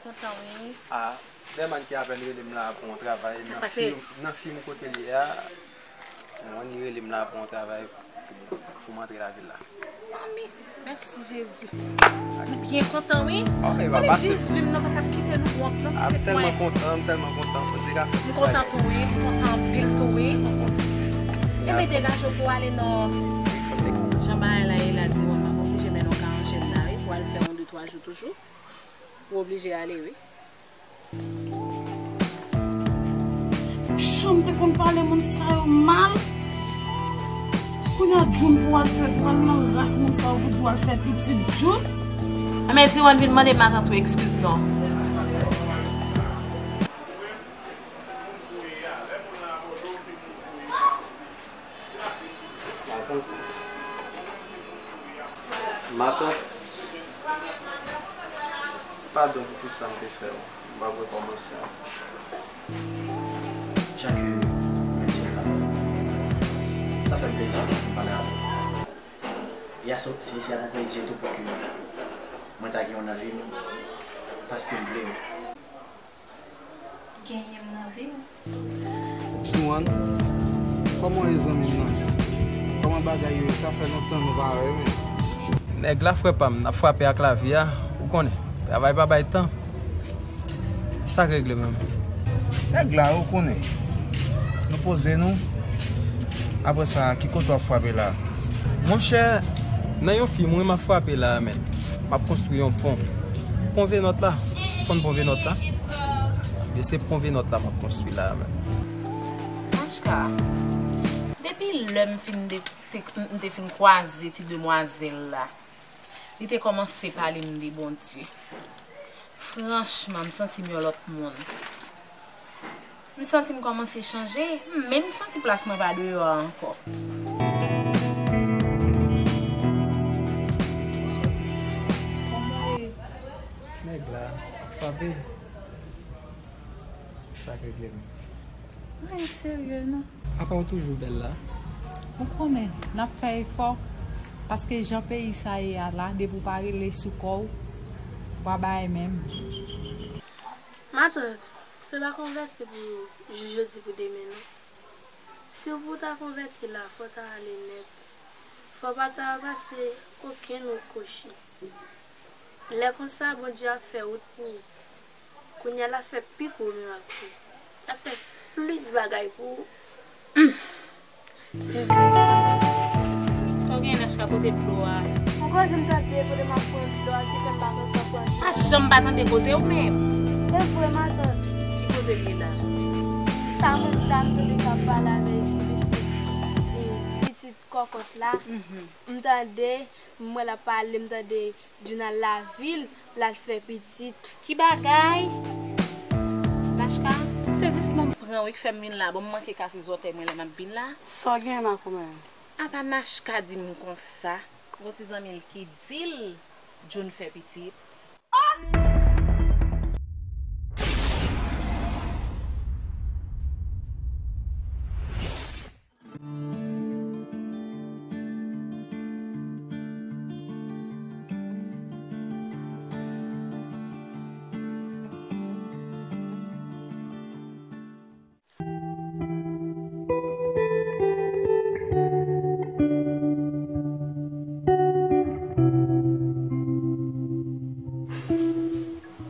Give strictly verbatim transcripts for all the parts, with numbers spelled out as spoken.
Kontan, wi. A, Bèman ki apèn rele m la pou yon travay nan fim, nan fim kote l ye a. Mwen, li rele m la pou yon travay pou, pou m antre lavil la. Zanmi, mèsi Jezi. Nou byen kontan, wi. Konnen Jezi m nan pa t ap kite nou wont, non, pitit mwen. M tèlman kontan, m tèlman kontan. Bondye ka fè m kontan tou, wi. M kontan anpil tou, wi. Enben degaje w pou w ale nan jan bagay la ye la, Diwòn, m ap oblije mennen w ka Anjèl la, wi, pou w al fè yon de twa jou toujou. Ou oblije ale, wi. Janm te konn pale moun sa yo mal. Kounye a June pou al fè, pou al nan ras moun sa yo pou di w al fè pitit June. Enben Diwòn vin mande matant ou ekskiz non. Matant. Matant. Padon pou tout sa m te fè w. M p ap rekòmanse ankò. Jan ke mwen di la, sa fè m plezi pou m pale avè w. E a se, se, se avèk plezi tou pou ke mwen ta gen w nan vi m, paske m vle w. Genyen m nan vi w. Diwòn, kòman w ye zanmi m nan? Kòman bagay yo ye? Sa fè lontan nou pa wè, men. Nèg la, frè pa m, n ap frape ak lavi a, ou konnen. Travay pa bay tan. Sa k regle menm? Nèg la, ou konnen. Nou poze nou. Apre sa, ki kote w ap frape la? Monchè, nan yon fim, wi, m ap frape la a, men. M ap konstwi yon pon. Pon Venòt la. Ou konn pon Venòt la? Ebyen, se pon Venòt la m ap konstwi la a, men. Anchka, depi lè m fin de, te, m te fin kwaze ti demwazèl la, li te kòmanse pale m de Bondye. Franchman, m santi m yon lòt moun. M santi m kòmanse chanje, m menm santi plas mwen pa deyò a ankò. Kòman w ye? Nèg la ap frape. Sa k regle m? Anyen serye non. Apa w toujou bèl la? Ou konnen, n ap fè efò, paske jan peyi sa ye a la, depi w pa rele sou kò w, w pa bay menm. Matant, se pa konvèti pou jou jodi pou demen non. Si w pou ta konvèti la, fò w ta ale nèt. Fò w pa ta pase okenn wout kwochi. Lè konsa, Bondye ap fè wout pou ou. Kounye a, l ap fè pi gwo mirak pou ou. L ap fè plis bagay pou ou. Hum. Se vre. Sa w genyen, Nachka, pote dlo a? Ou koze m tande kote m ap pran dlo a ki fè m pa konn sa pran dlo a. Pa janm pa tande koze w menm. Se vre, matant. Ki koze l ye la? Sa moun ta m tande k ap pale avèk ti pitit, e, pitit kòkòt la. Mhm. M tande, m wè l ap pale, m tande June al lavil, l al fè pitit. Ki bagay? Nachka, se zis non m pran wi k fè m vin la. Bon, m manke kase zòtèy mwen lè m ap vin la. Sa w gen, makomè? Apa Nachka di m konsa, gon ti zanmi l ki di l June fè pitit.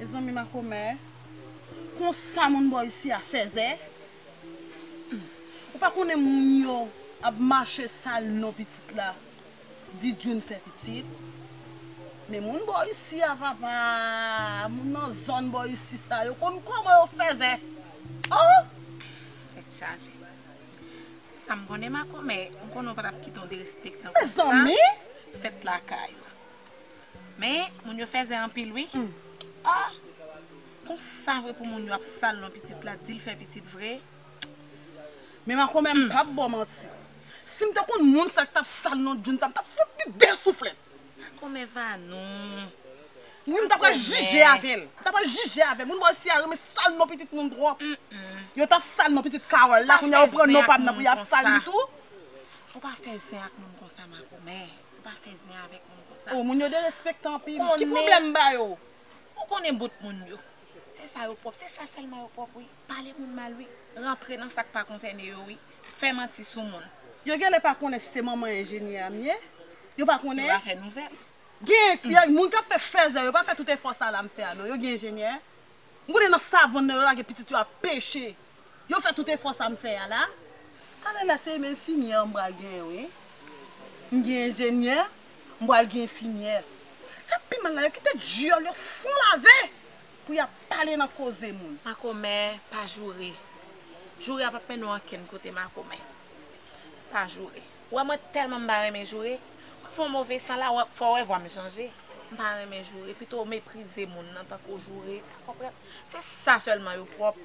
Mezanmi, makomè, konsa moun bò isi a fèzè. Ou pa konnen moun yo ap mache sal non pitit la, di June fè pitit. Men moun bò isi a, papa, moun nan zòn bò isi sa, yo konn kòman yo fèzè. Oh! Tèt chaje. Se sa m konnen, makomè, m konnen w pa t ap kite yon derespektan konsa fèt lakay ou. Men, moun yo fèzè anpil, wi. Ah! Konsa vre pou moun yo ap sal non pitit la, di l fè pitit vre. Men makomè, m p ap ba w manti. Si m te konn moun sa k t ap sal non June sa, m t ap fout li de souflèt. Makomè Vanou. Wi, m t ap pral jije avè l. M t ap pral jije avè l. Moun bò isi a renmen sal non pitit moun twòp. Yo t ap sal non pitit Carole la, kounye a yo pran non pa m nan pou y ap sal li tou. Ou pa fè zen ak moun konsa, makomè. Ou pa fè zen avèk moun konsa. Oh, moun yo derespektan anpil. Ki pwoblèm m ba yo? Ou konnen bout moun yo. Sa yo pwòp, se sa sèlman yo pwòp, wi. Pale moun mal, wi. Rantre nan sa k pa konsène yo, wi. Fè manti sou moun. Yo genlè pa konnen si se manman enjenyè a m ye. Yo pa konnen. Yo pa fè nouvèl. Gen, gen moun k ap fè fèzè, yo pa fè tout efò sa la m fè a, non. Yo gen enjenyè. M konnen nan savann nan, yo lage pitit yo ap peche. Yo fè tout efò sa m fè a la. Talè la se menm enfimyè m pral genyen, wi. M gen enjenyè, m pral gen enfimyè. Sa pi mal la, yo kite dyòl yo san lave pou y ap pale nan koze moun. Makomè, pa joure. Joure a p ap mennen w ankenn kote, makomè. Pa joure. Ou wè mwen tèlman m pa renmen joure. Ou fè yon move san la, w ap, fò w wè vwa m chanje. M pa renmen joure. Pito w meprize moun nan tankou w joure. Ou konprann? Se sa sèlman yo pwòp.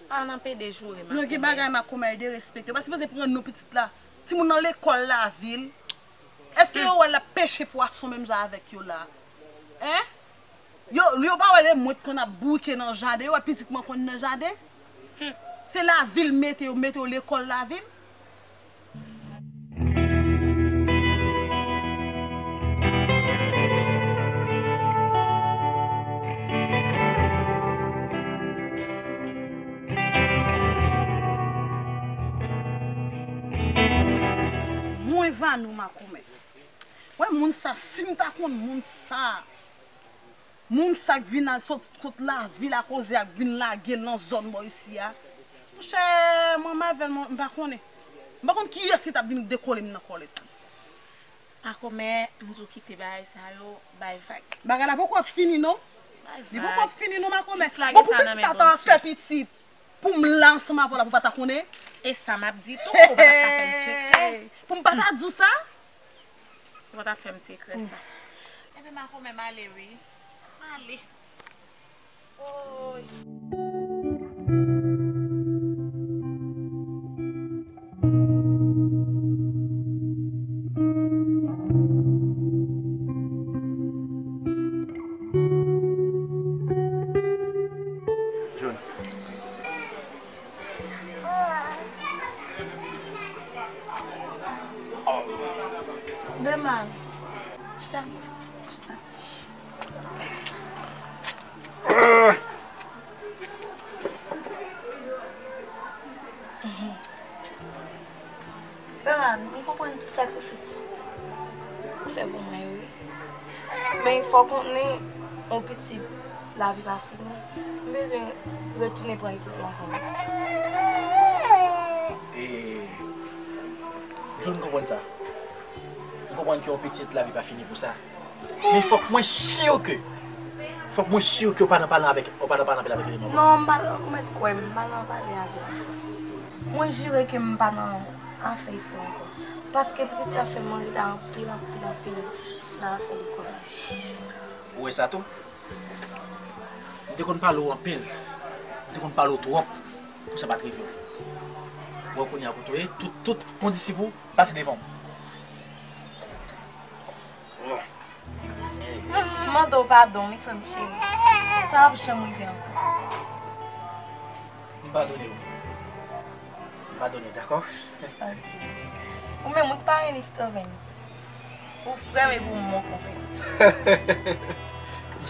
Pa nan pede joure, makomè. Non, gen bagay makomè yo derespekte. Ou pa sipoze pran non pitit la. Timoun nan lekòl lavil. Èske yo wè l ap peche pwason menm jan avèk yo la? Hein? Yo, yo pa wè lemwent konn ap bouke nan jaden, yo wè pitit mwen konn nan jaden. Se lavil mete yo, mete yo lekòl lavil. Mwen Vanou makomè. Wè moun sa, si m ta konn moun sa. Moun sa k vin al sot kot lavil a koze ak vin lage l nan zòn bò isi a. Monchè, mwen m avè l, mwen, m pa konnen. M pa konn kiyès ki t ap vin dekole m nan kòlèt. Makomè, m di w kite bagay sa yo, bay vag. Bagay la poko ap fini non. Bay vag. Li poko ap fini non, makomè. Jis lage sa nan men Bondye. Bon, pou pitit la ta fè pitit, pou m la ansanm avè w la, pou pa ta konnen. E sa m ap di tou, ou pa ta ka fè m sekrè. Pou m pa ta di w sa? Ou pa ta fè m sekrè sa. Ebyen, makomè, m ale wi. M ale. Woy. John. Deman. Chita. Chita. Deman, m konprann tout sakrifis ou fè pou mwen yo, wi. Men fò w konnen, yon pitit, lavi pa fini. M bezwen retounen pran pitit mwen ankò. E, John konprann sa. M konprann ke yon pitit, lavi pa fini pou sa. Men fòk mwen si ke, fòk mwen si ke w pa nan pale avèk, w pa nan pale anpil avèk Eleman. Non, m pa nan, ou mèt kwè m, m pa nan pale avè l. Mwen jire ke m pa nan afè Ifto ankò. Paske pitit sa fè m anreta anpil, anpil, anpil nan afè lekòl. Ou wè sa tou? M te konn pale w anpil. M te konn pale w twòp pou sa pa t rive w. Bon, kounye a kote w ye, tout, tout kondisip ou pase devan w. M mande w padon, wi, frè m cheri. Sa p ap janm rive ankò. M padone w. M padone w, dakò? Ok. Ou menm, ou k pa renmen Iftovens. Ou frè m epi ou mon konpè.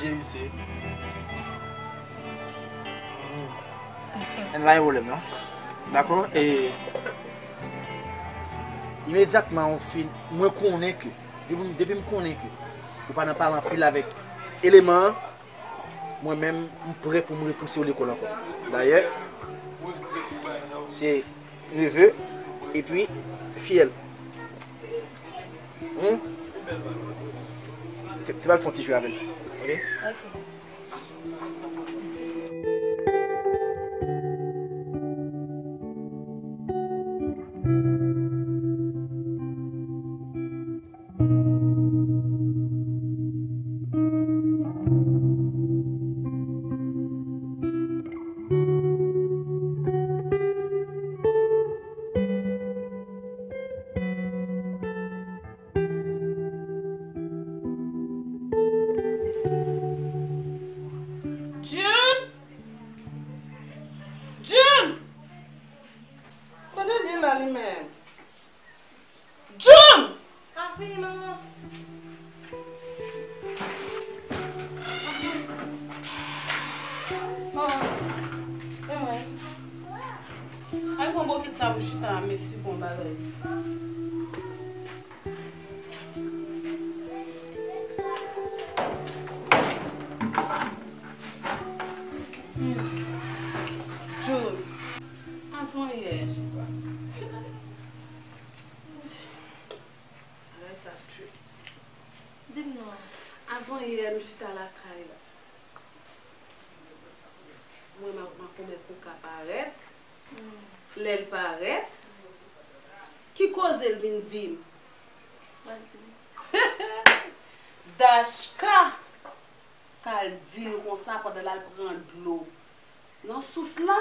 Jezi. Ann pa gen pwoblèm, non? Dakò? E imedyatman ou fin, mwen konnen ke, depi, depi m konnen ke ou pa nan pale anpil avèk Eleman an, mwen menm, m prè pou m repouse w lekòl ankò. Dayè, se neve epi fiyèl. Hmm? Te, te pral fè yon ti jwe avè l. Ok? Ok. Mesye, bon bagay li di. Hmm. Jun, avan yè. Bagay sa trip. Di m non. Avan yè, m chita lakay la. Mwen, m ap makonmen Kouka parèt. Lè l parèt, ki koze l vin di m? Dachka t al di l konsa pandan l al pran dlo nan sous la,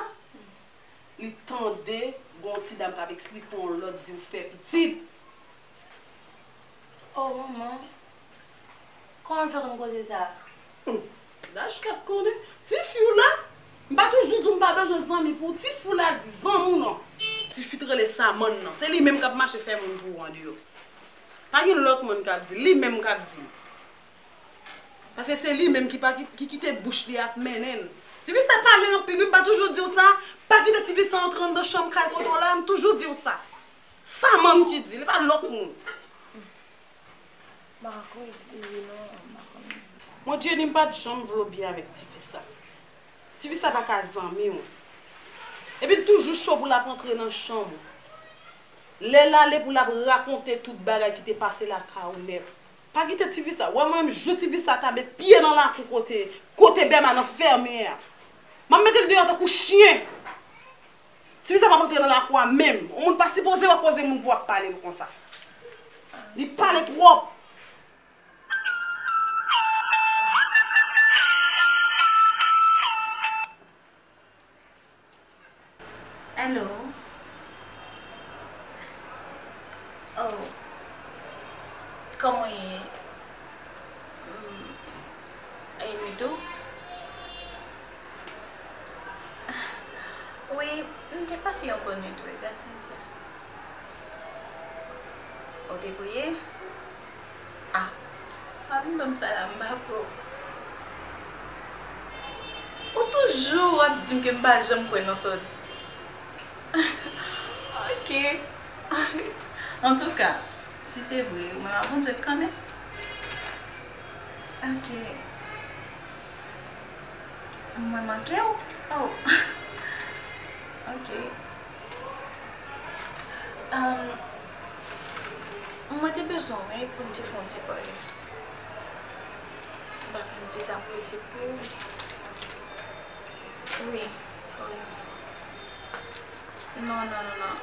li tande gon ti dam k ap eksplike yon lòt di l fè pitit. Oh, manman. Kòman l fè konn koze sa? Hum, Dachka t konnen. Tifi w la, m pa toujou di w m pa bezwen zanmi pou ou. Tifi w la di zanmi w non. Tifi t rele Samann nan. Se li menm k ap mache fè moun pou ou andeyò. Pa gen lòt moun k ap di l, li menm k ap di l. Paske se li menm ki pa ki, ki kite bouch li ap mennen l. Tifi sa pale anpil wi, m pa toujou di w sa? Pa kite tifi sa antre anndan chanm kay kote w la, m toujou di w sa. Samann ki di l, e pa lòt moun. M pa kwè di li non, m pa konnen. Mwen, Jenny, m pa t janm vle w byen avèk tifi sa. Tifi sa pa ka zanmi w. Epi l toujou cho pou l ap antre nan chanm ou. Lè l ale pou l ap rakonte tout bagay ki te pase lakay ou nèt. Pa kite tifi sa. Wè mwen menm, jou tifi sa ta met pye nan lakou kote, kote Bèman nan fèmen an. M ap mete l deyò tankou chen. Tifi sa p ap antre nan lakou a menm. Yon moun pa sipoze wè koze moun pou w ap pale l konsa. Li pale twòp. Hello. Oh. Kòman w ye? Mm. E Mitou? Wi, m te pase yon bòn nwit wi, gras Bondye. Ou te priye? Ah, pa vin ban m sa la, m pa kwè w. Ou toujou ap di m ke m pa janm kwè nan sa w di. Ok. Antouka, si se vre, ou menm avè Bondye kanmenm. Ok. Mwen manke w? Oh. Ok. Ahn, mwen te bezwen w wi pou n te fè yon ti pale. M pa konn si sa posib pou ou. Wi, wi. Non, non, non, non.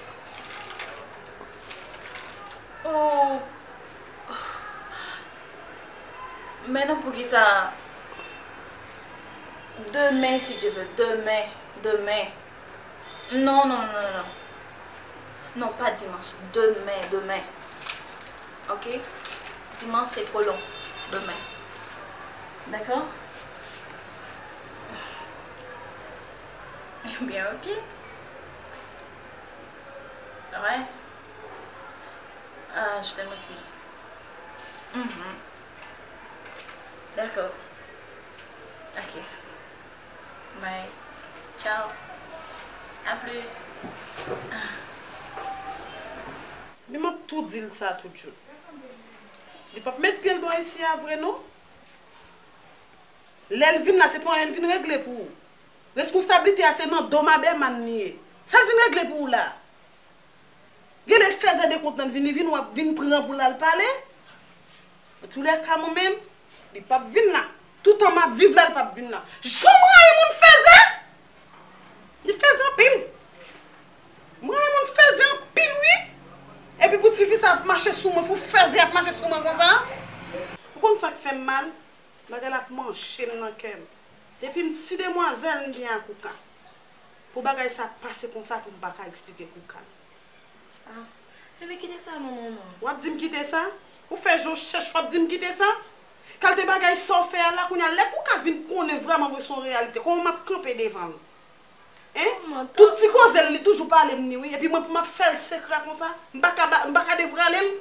Oh. Men non, poukisa? Demen, si Dye vle. Demen. Demen. Non, non, non, non, non. Non, pa dimanch. Demen, demen. Ok? Dimanch, se twò long. Demen. Dakò? Ebyen, ok. Ouais. Ah, je t'aime aussi. Mhm. D'accord. Ok. Bye. Ciao. À plus. Li m ap tou di l sa tout jou. Li p ap met pye l bò isi a vre non. Lè l vin la, se pou anyen l vin regle pou ou. Responsablite a se nan do Mabeman li ye. Sa l vin regle pou ou la? Genlè fèzè de kont nan vin, li vin w ap vin pran pou l al pale. Antoulèka, mwen menm, li p ap vin la. Toutan m ap viv la, li p ap vin la. Jan m rayi moun fèzè! Li fèzè anpil. M rayi moun fèzè anpil, wi. Epi pou tifi sa ap mache sou mwen, pou fèzè ap mache sou mwen konsa. Ou konn sa k fè m mal? Bagay la ap manje m nan kè m. Depi m ti demwazèl, m byen ak Kouka. Pou bagay sa pase konsa, pou m pa ka eksplike Kouka. Ah, ebyen kite sa non, manman. W ap di m kite sa? Ou fè je w chèch, w ap di m kite sa? Kalite bagay sa w fè a la, kounye a, lè Kouka vin konnen vrèman vre se yon reyalite, kòman m ap kanpe devan l? Hein? Manman, tout ti koze l, li toujou pale m ni wi. Epi mwen, pou m ap fè l sekrè konsa, m pa ka ba, m pa ka devwale l.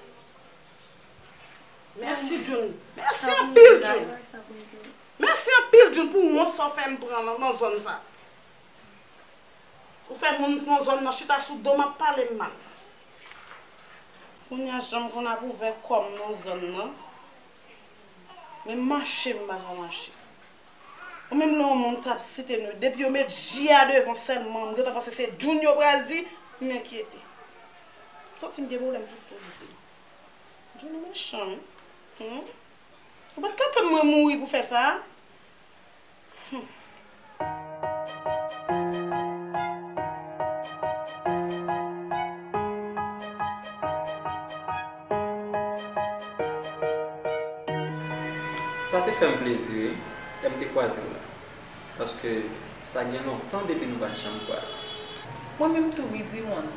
Mèsi, Jun. Mèsi anpil, Jun. Mèsi anpil, Jun, pou wont sa w fè m pran nan, nan zòn sa. Ou fè moun nan zòn nan chita sou do m ap pale m mal. Kounye a, jan m konn ap ouvè kò m nan zòn nan, men mache m pa ka mache. Ou menm lè yon moun t ap site non, depi yo met J a devan sèlman, m gentan panse se Jun yo pral di, m enkyete. M santi m gen pwoblèm pou poze. Jun ou mechan wi. Hmm? Ou pa t ka tann mwen mouri pou fè sa? Hmm. Sa te fè m plezi wi, lè m te kwaze w la. Paske sa gen lontan depi nou pa t janm kwaze. Mwen menm tou wi, Diwonn.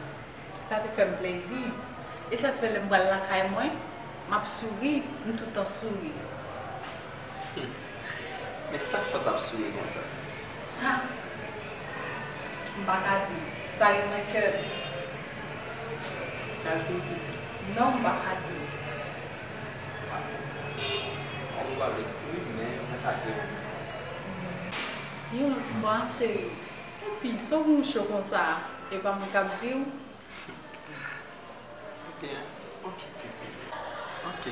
Sa te fè m plezi. E sa k fè lè m pral lakay mwen, m ap souri, m tout tan souri. Hmm. Men sa k fè w t ap souri konsa? Ha! M pa ka di. Sa ret nan kè m. Ka di m Titi. Non, m pa ka di. Sa nou pa vle di wi, men mwen ta te renmen. Yon lòt fwa, cheri. Epi, sa w pou cho konsa? E pa mwen k ap di w? Ebyen, oke, Titi. Oke.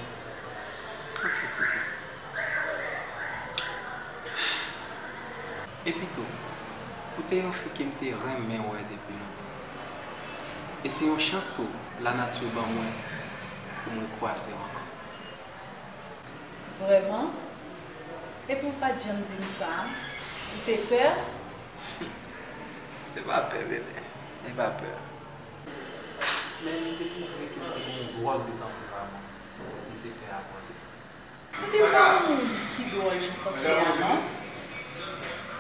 Oke, Titi. Epi tou, ou te yon fi ke m te renmen wè depi lontan. E se yon chans tou lanati ban mwen pou mwen kwaze w ankò. Vrèman? Epi w pa t janm di m sa? Ou te pè? Se pa pè, bebe. Se pa pè. Men m te twouve ke m te gen yon dwòl de tanperaman. M te pè abòde. Epi m pa yon moun ki dwòl nenpòt kè a non.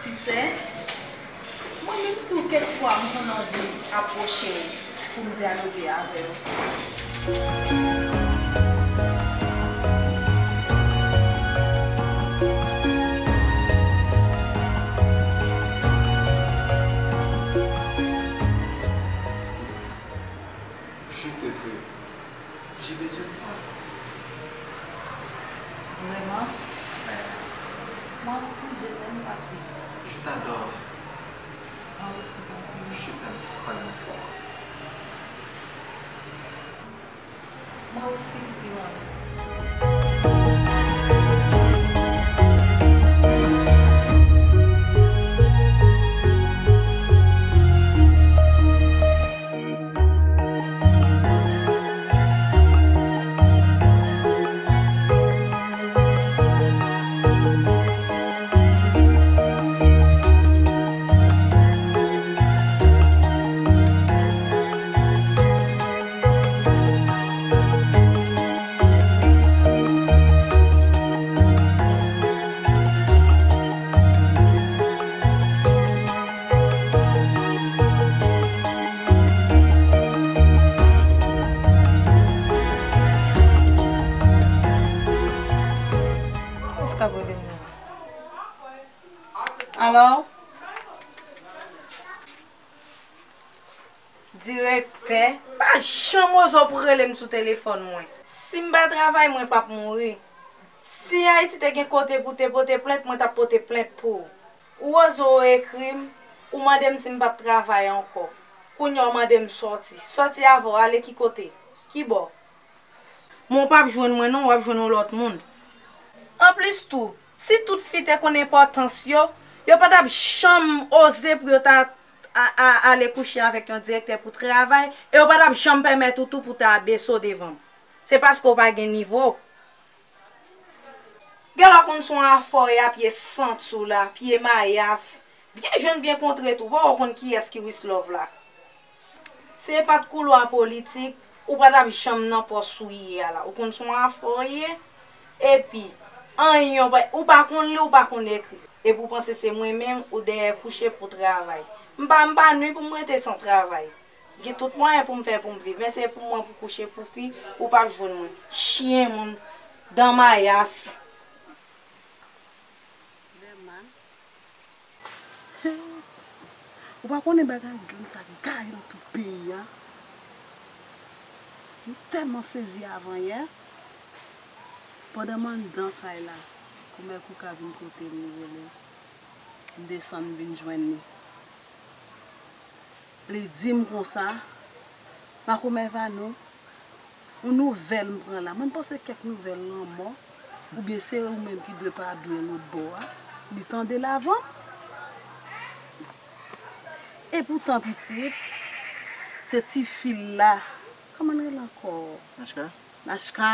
Tu sais, mwen menm tou kèk fwa m konn anvi apwoche w pou m dyaloge avè w. Titi, je te veux. J'ai besoin de toi. Vraiment? Ouais. Moi aussi, je t'aime, Patrick. Je t'adore. Moi aussi, Patrick. Je t'aime vraiment fort. Moi aussi, Diwan. Kiyès k ap rele m nan? Alo? Direktè, pa janm oze w pou rele m sou telefòn mwen. Si m pa travay, mwen p ap mouri. Si Ayiti te gen kote pou te pote plent, mwen t ap pote plent pou ou. Ou oze w ekri m, ou mande m si m p ap travay ankò. Kounye a w mande m sòti. Sòti avè w, ale ki kote? Ki bò? Men w p ap jwenn mwen non, w ap jwenn yon lòt moun. Anplis tou, si tout fi te konn enpòtans yo, yo pa t ap janm oze pou yo ta a, a, ale kouche avèk yon direktè pou travay, e yo pa t ap janm pèmèt ou tou pou ta bese w devan m. Se paske w pa gen nivo. Genlè w konn se yon afè w ye a, pye santi w la, pye mayas. Byen jwenn byen kontre tou, w poko konn kiyès ki Wislove la. Si e pa t koulwa politik, ou pa t ap janm nan pòs ou ye a la. Ou konn se yon afè w ye, epi, anyen, w pa, ou pa konn li, ou pa konn ekri. Epi w panse se mwen menm, ou dèyè kouche pou travay. M pa, m pa ni pou m rete san travay. Gen tout mwayen pou m fè pou m viv, men se pou mwen pou kouche pou fi, ou p ap jwenn mwen. Chen moun, dan mayas. Vèman. Ou pa konnen bagay gang sa k gaye nan tout peyi a? M tèlman sezi avanyè. Pandan m anndan kay la, kòmè Kouka vin kote m, li rele m. M desann, m vin jwenn li. Li di m konsa, Makomè Vano, Yon nouvèl m pran la. Mwen panse kèk nouvèl lanmò, oubyen se ou menm ki dwe pa byen lòt bò a, li tande l avan m. Epoutan, pitit, se tifi l la. Kòman l rele ankò? Nachka. Nachka.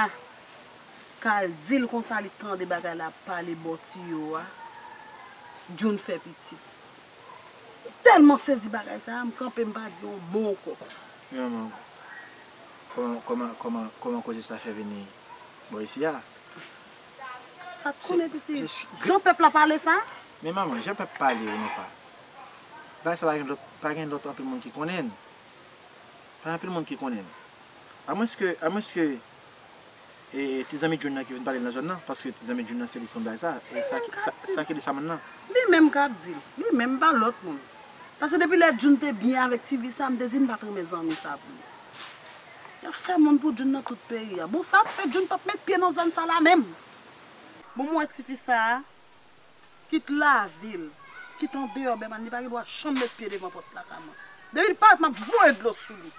K al di l konsa li tande bagay la ap pale bò tiyo a. June fè pitit. M tèlman sezi bagay sa a, m kanpe m pa di yon mo ankò. Manman, kòman, kòman, kòman, kòman koze sa fè vini bò isi a? Sa t konnen pitit. Jan pèp la pale sa? Men manman, jan pèp pale ou non pa. Bagay sa pa gen lòt, pa gen lòt anpil moun ki konnen l. Pa gen anpil moun ki konnen l. Amwenske, amwenske e, e, ti zanmi June nan ki vin pale nan zòn nan, paske ti zanmi June nan se li ki konn bay sa, e sa ki, sa, sa ki li sa moun nan. Li menm k ap di l, li menm pa lòt moun. Paske depi lè June te byen avèk ti vi sa, m te di n pa t renmen zanmi sa pou li. Y ap fè moun pou June nan tout peyi a. Bon, sa ap fè June p ap met pye nan zòn sa la menm. Bon, mwen wè tifi sa a, kit lavil, kit andeyò Bèman, li pa gen dwa janm met pye devan pòt lakay mwen. Depi li parèt, m ap voye dlo sou li.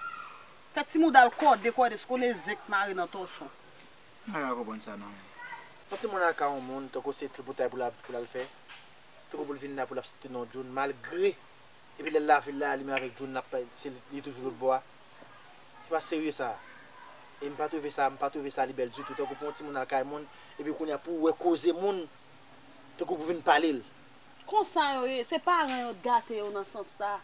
Fè timoun al kòde, kòde, se konnen zen k mare nan tòchon. M pa ka konprann sa non. Yon timoun al kay yon moun, tankou se tripotay pou l al, pou l al fè. Tankou pou l vin la, pou l ap site non June, malgre. Epi lè l lavil la, li menm avèk June, l ap, se li, li toujou lòt bò a. Se pa serye sa. E m pa twouve sa, m pa twouve sa li bèl ditou. Tankou pou yon timoun al kay moun, epi kounye a pou w wè koze moun, tankou pou vin pale l. Konsa yo ye, se paran yo t gate yo nan sans sa.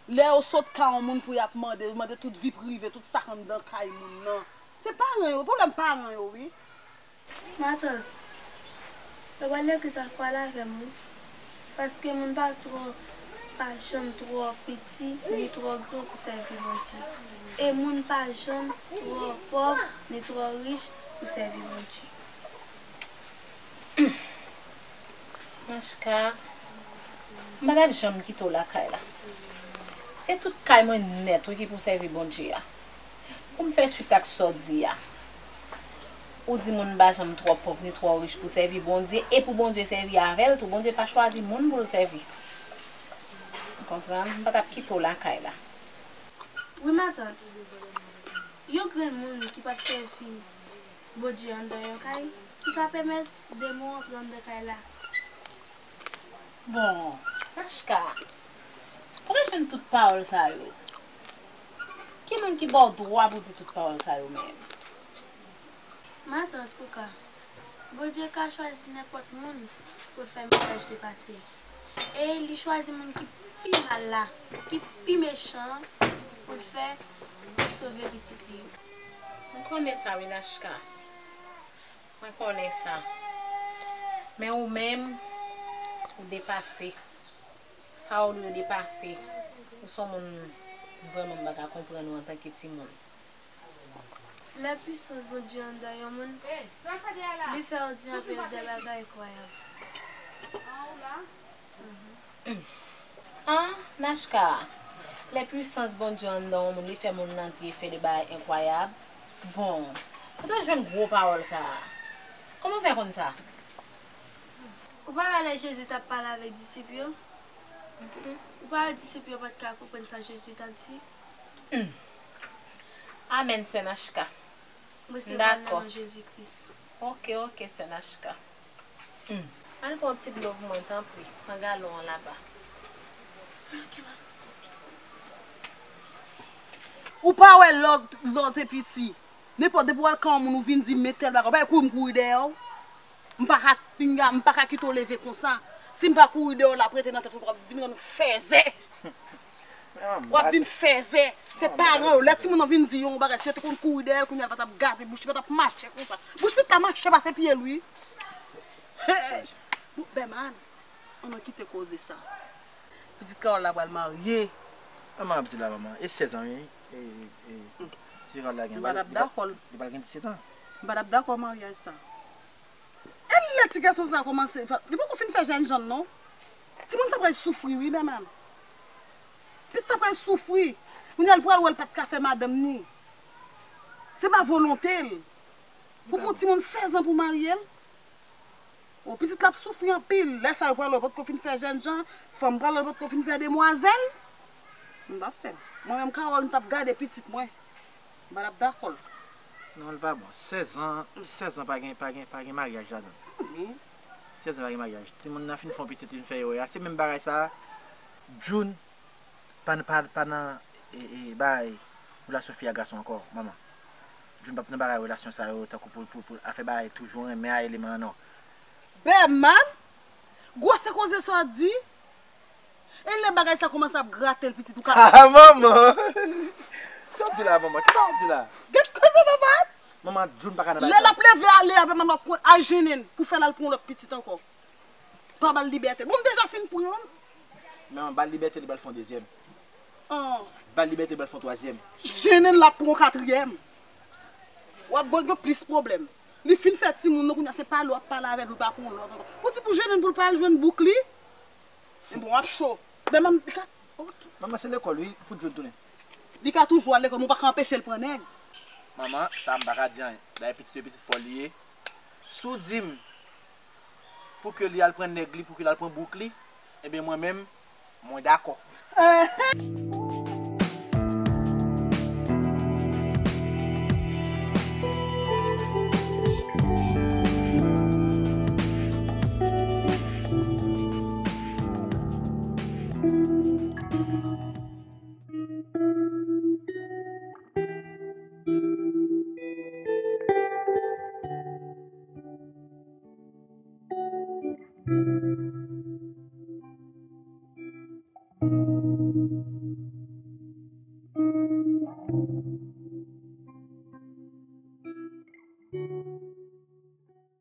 Lè yo sot kay yon moun pou y ap mande, mande tout vi prive, tout sa k anndan kay moun nan. Se paran yo, pwoblèm paran yo, wi. Matant, yo pral legliz al kwè avè m, wi. Paske moun pa twò, pa janm twò piti, ni twò gran pou sèvi Bondye. E moun pa janm twò pòv, ni twò rich pou sèvi Bondye. Machka, m pa t ap janm kite w lakay la. Se tout kay mwen nèt, wi, ki pou sèvi Bondye a. Pou m fè swit ak sa w di a. Ou di moun pa janm twò pòv ni twò rich pou sèvi Bondye, e pou Bondye sèvi avè l tou. Bondye pa chwazi moun pou l sèvi. Ou konprann? M pa t ap kite w lakay la. Wi, matant. Yon grenn moun ki p ap sèvi Bondye anndan yon kay, ki ka pèmèt demon antre anndan kay la. Bon, Machka, kote w jwenn tout pawòl sa yo? Ki moun ki ba w dwa pou di tout pawòl sa yo menm? Matant Kouka, Bondye ka chwazi nenpòt moun pou l fè mesaj li pase. E li chwazi moun ki pi mal la, ki pi mechan an, pou l fè sove pitit li yo. Mwen konnen sa wi, Nachka. Mwen konnen sa. Men ou menm, ou depase. Pawòl ou yo depase. Ou se yon moun vrèman m pa ka konprann ou antanke timoun. Lè pwisans Bondye anndan yon moun, li fè yo di anpil de bagay enkwayab. An, Nachka, lè pwisans Bondye anndan yon moun, li fè moun nan di e fè de bagay enkwayab. Bon, kote w jwenn gwo pawòl sa a? Kòman w fè konn sa? Ou pa wè lè Jezi t ap pale avèk disip yo? Ou pa wè disip yo pa t ka konprann sa Jezi t ap di? Hmm. Amèn, sè Nachka. M resevwa l nan non Jezi Kris. Ok, ok, sè Nachka. Hmm. Al pran yon ti dlo pou mwen, tanpri. Pran galon an laba. Ou pa wè lè w te piti, nenpòt depi w al kay yon moun ou vin di m men tèl bagay, ou pa wè kouri m kouri dèyè w? M pa ka pinga, m pa ka kite w leve konsa. Si m pa kouri dèyè w, l ap rete nan tèt ou, l ap vin rann ou fèzè. W ap vin fèzè. Se paran yo. Lè timoun nan vin di yon bagay, si yo te konn kouri dèyè l, kounye a l pa t ap gade bouch li, pa t ap mache konsa. Bouch pitit la mache pase pye l, wi. Hey! Bon, Bèman, ann kite koze sa. Pitit Carole la pral marye. Kòman ap di la, manman? E sèz an, wi. E, e, ti Carole la gen. M pa t ap dakò. Li pral gen disèt an. M pa t ap dakò maryaj sa. E lè ti gason sa kòmanse, li poko fin fè jènjan non. Timoun sa pral soufri wi, Bèman. Pitit sa pral soufri. Kounye a l pral wè l pa t ka fè madanm ni. Se pa volonte l. Pou pran timoun sèz an pou marye l. Bon, pitit la ap soufri anpil. Lè sa yo pral wè potko fin fè jènjan, fanm pral wè potko fin fè demwazèl. M p ap fè l. Mwen menm Carole, m t ap gade pitit mwen. M pa t ap dakò l. Non, li pa bon. Sèz an, sèz an pa gen, pa gen, pa gen maryaj ladan l. Sèz an pa gen maryaj. Timoun nan fin fè yon pitit, li fin fè yo a. Se menm bagay sa a. Jun pa, pa, pa nan e, e, bagay relasyon fi ak gason ankò, manman. Jun p ap nan bagay relasyon sa yo, tankou pou, pou, pou afè bagay toujou renmen a eleman an, non. Bèman, gwosè koze sa w di. E lè bagay sa kòmanse ap grate l, pitit ou ka. Ah, manman! Sa w di la, manman? Ki sa w di la? Gad koze papa! Manman, Jun pa ka nan bagay sa. Lè l ap leve ale a, bèman, w ap pran al jennen pou fè l al pran yon lòt pitit ankò. Pa ba l libète. Bon, m deja fin pran youn. Men ba l libète, li pral fè yon dezyèm. An. Ba l libète, li pral fè yon twazyèm. Jennen l ap pran yon katriyèm. W ap ban yo plis pwoblèm. Li fin fè timoun nan, kounye a se pale w ap pale avè l, ou pa pran yon lòt ankò. Pou di pou jennen pou l pa al jwenn bouk li. Men bon, w ap cho. Bèman, li ka, ok. Manman, se lekòl, wi, pou Jun tounen. Li ka toujou al lekòl, men w pa ka anpeche l pran nèg. Manman, sa a m pa ka di anyen. Dayè pitit yo, pitit pa w li ye. Si w di m pou ke li al pran nèg li, pou ke l al pran bouk li, ebyen mwen menm, mwen dakò.